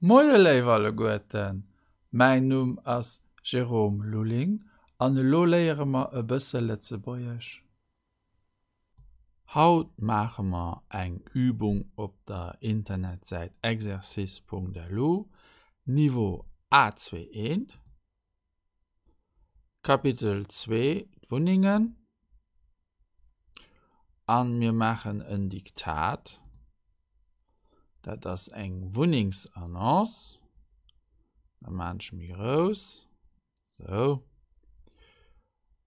Moie léif alleguerten, mäin Numm ass Jérôme Lulling an elo léiere mer e bësse Lëtzebuergesch. Haut maache mer eng Übung op der Internetsäit exercice.lu, Niveau A2 eent. Kapitel 2, D'Wunnengen. An mir maachen en Diktat. Dat ass eng Wunnengsannonce. Da maan ech méi grouss. Sou.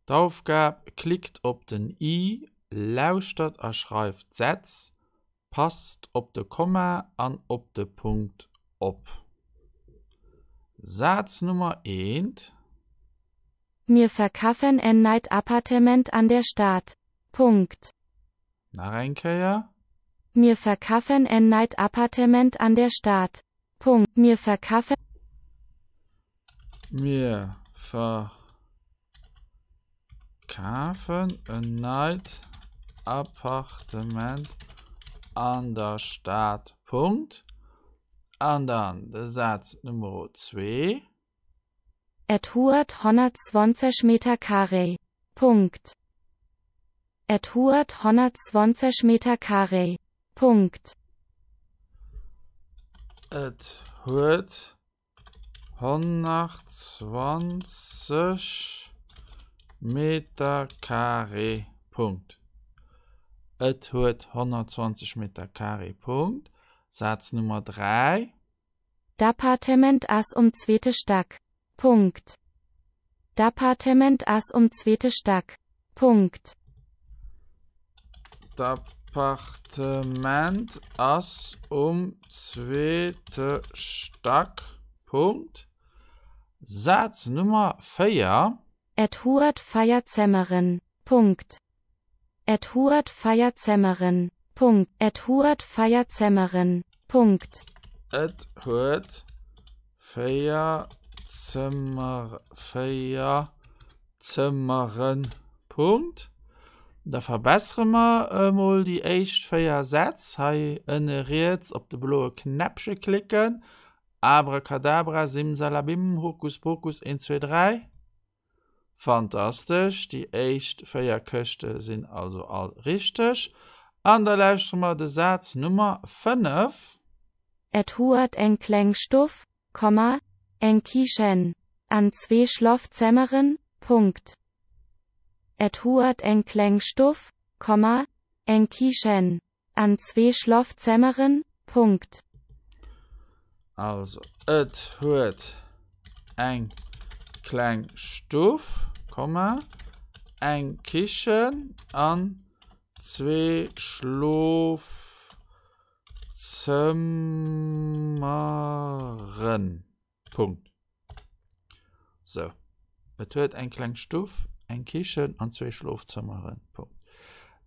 D'Aufgab, Klickt op den i, lauschtert a schreift d'Sätz, passt op de Komma an op de Punkt op. Saz Nummer eent. Mir verkafen en neit Appartement an der Stad. Punkt. Nach eng Kéier. Mir verkafen en neit Appartement an der Stad. Punkt. Mir verkafen. Mir verkafen en neit Appartement an der Stad. Punkt. An dann de Saz Numero zwee. Et huet 120 Meter Carré. Punkt. Et huet 120 Meter Carré. Punkt. Et huet 120 Meter carré. Punkt. Et huet 120 Meter carré. Punkt. Saz Nummer 3. D'Appartement ass um zweete Stack. Punkt. D'Appartement ass um zweete Stack. Punkt. D'Appartement ass um zweete Stack. Punkt. Saz Nummer 4. Et huet 4 Zëmmeren. Punkt. Et huet 4 Zëmmeren. Punkt. Et huet 4 Zëmmeren. Punkt. Et huet 4 Zëmmer, 4 Zëmmeren. Punkt. Da verbessere mer emol déi éischt 4 Sätz. Hei ënne riets op de bloe Knäppche klicken. Abracadabra, simsalabim, hokuspokus, een, zwee, dräi. Fantastesch, déi éischt 4 Këschte sinn also all richteg. An da lauschtere mer de Saz Nummer 5. Et huet eng kleng Stuff, Komma, eng Kichen an zwee Schlofzëmmeren, Punkt. Et huet eng kleng Stuff, Komma, eng Kichen an zwee Schlofzëmmeren, Punkt. Also, et huet eng kleng Stuff, Komma, eng Kichen an zwee Schlofzëmmeren. Punkt. Sou. Et huet eng kleng Stuff, eng Kichen an zwee Schlofzëmmeren. Punkt.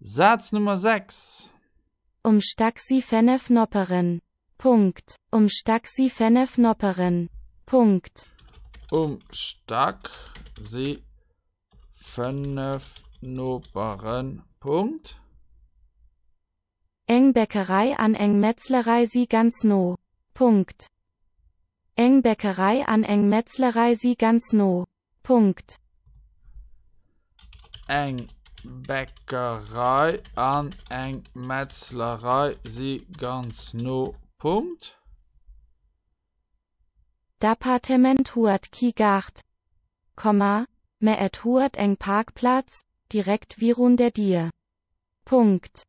Saz Nummer 6. Um Stack si fennef Noperen. Punkt. Um Stack si fennef Noperen. Punkt. Um Stack si fënnef Noperen. Punkt. Eng Bäckerei an eng Metzlerei si ganz no. Punkt. Eng Bäckerei an eng Metzlerei si ganz no. Punkt. Eng Bäckerei an eng Metzlerei si ganz no. Punkt. D'Appartement huet kee Gaart, Komma, mä et huet eng Parkplaz direkt virun der Dier. Punkt.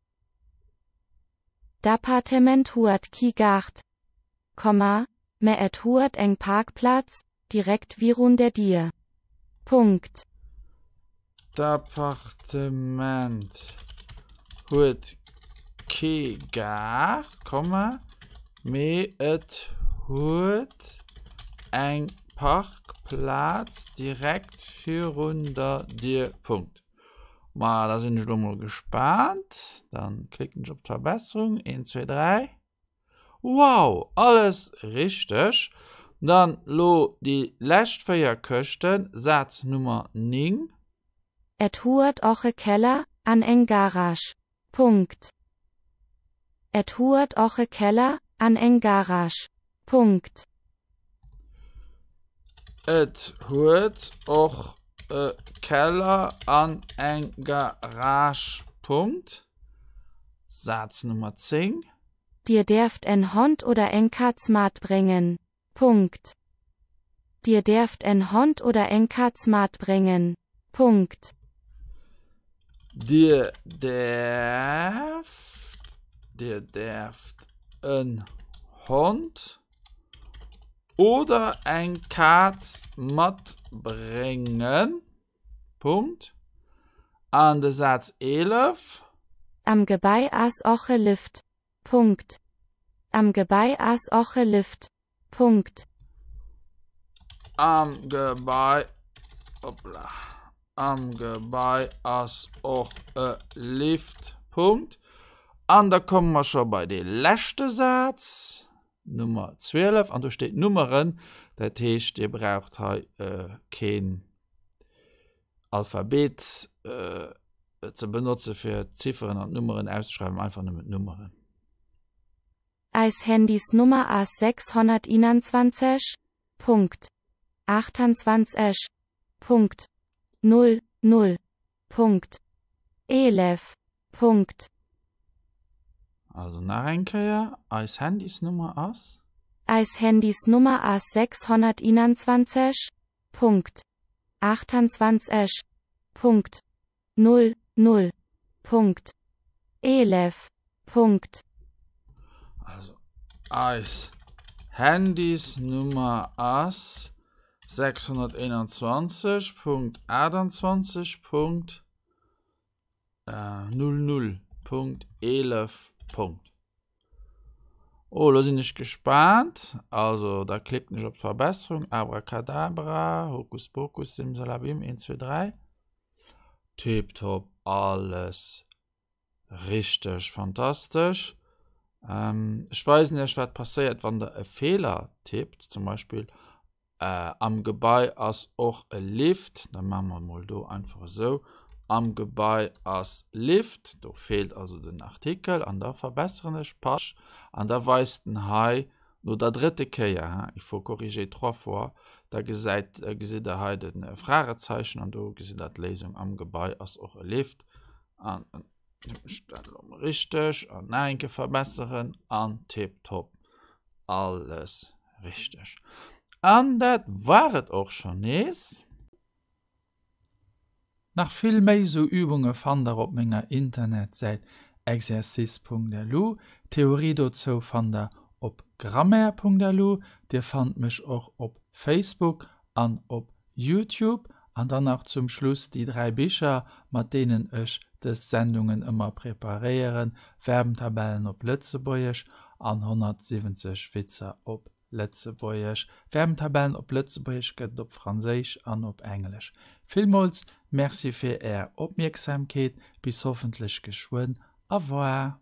D'Appartement huet kee Gaart, Komma, mä et huet eng Parkplaz direkt virun der Dier. Punkt. D'Appartement huet kee Gaart, Komma, mee et huet eng Parkplaz direkt virun der Dier. Punkt. Ma da sinn ech elo mol gespaant. Dann klicken ech op d'Verbesserung. 1, 2, 3. Wow, alles richteg. Dann lo déi lescht 4 Këschten, Saz Nummer 9. Et huet och e Keller an eng Garage. Punkt. Et huet och e Keller an eng Garage. Punkt. Et huet och e Keller an eng Garage. Punkt. Saz Nummer 10. Dir däerft en Hond oder eng Kaz matbréngen. Punkt. Dir däerft en Hond oder eng Kaz matbréngen. Punkt. Dir däerft, Dir däerft en Hond oder eng Kaz matbréngen. Punkt. An de Saz 11. Am Gebai ass och e Lift. Punkt. Am Gebai ass och e Lift. Punkt. Am Gebai, hoppla, am Gebai ass och e Lift. Punkt. An da komme mer scho bei dee leschte Saz, Nummer 12, an do steet Nummeren, dat heescht, Dir braucht hei keen Alphabet ze benotze fir d'Zifferen an d'Nummeren auszeschreiwen, einfach nëmmen d'Nummeren. Eis Handysnummer ass 621 Punkt 28 Punkt 0 0 Punkt 11 Punkt. Also nach eng Kéier, eis Handysnummer ass. Eis Handysnummer ass 621 Punkt 28 Punkt 0 0 Punkt 11 Punkt. Also eis Handysnummer ass 621 Punkt 28 Punkt 00 Punkt 11 Punkt. Oh, lo sinn ech gespaant. Also, da klicken ech op d'Verbesserung. Abracadabra, Hokuspokus, Simsalabim, 1, 2, 3. Tiptop, alles richteg, fantastesch. Ähm, ech weisen iech, wat passéiert, wann der e Feeler tippt. Zum Beispill Am Gebai ass och e Lift. Da maache mer emol do einfach esou. Am Gebai ass Lift. Do feelt also den Artikel. An da verbesseren ech, patsch. An da weist en hei no der drëtte Kéier, hein, il faut corriger trois fois, da gesäit, gesitt der hei de Fragezeichen an do gesitt der d'Léisung. Am Gebai ass och e Lift. An dann ech dat elo emol richteg an nach eng Kéier verbesseren an tiptop. Alles richteg. An dat war et och schonn nees. Nach vill méi sou Übunge fannt der op menger Internetsäit exercice.lu. D'Theorie dozou fannt der op grammaire.lu. Dir fannt mech och op Facebook an op Youtube. An dann nach zum Schluss déi 3 Bicher, mat deenen ech dës Sendungen ëmmer preparéieren, Verbentabellen op Lëtzebuergesch an 170 Witzer op Lëtzebuergesch. Verbentabellen op Lëtzebuergesch gëtt et op Franséisch an op Englesch. Villmools Merci fir Är Opmierksamkeet, bis hoffentlech geschwënn. Au revoir.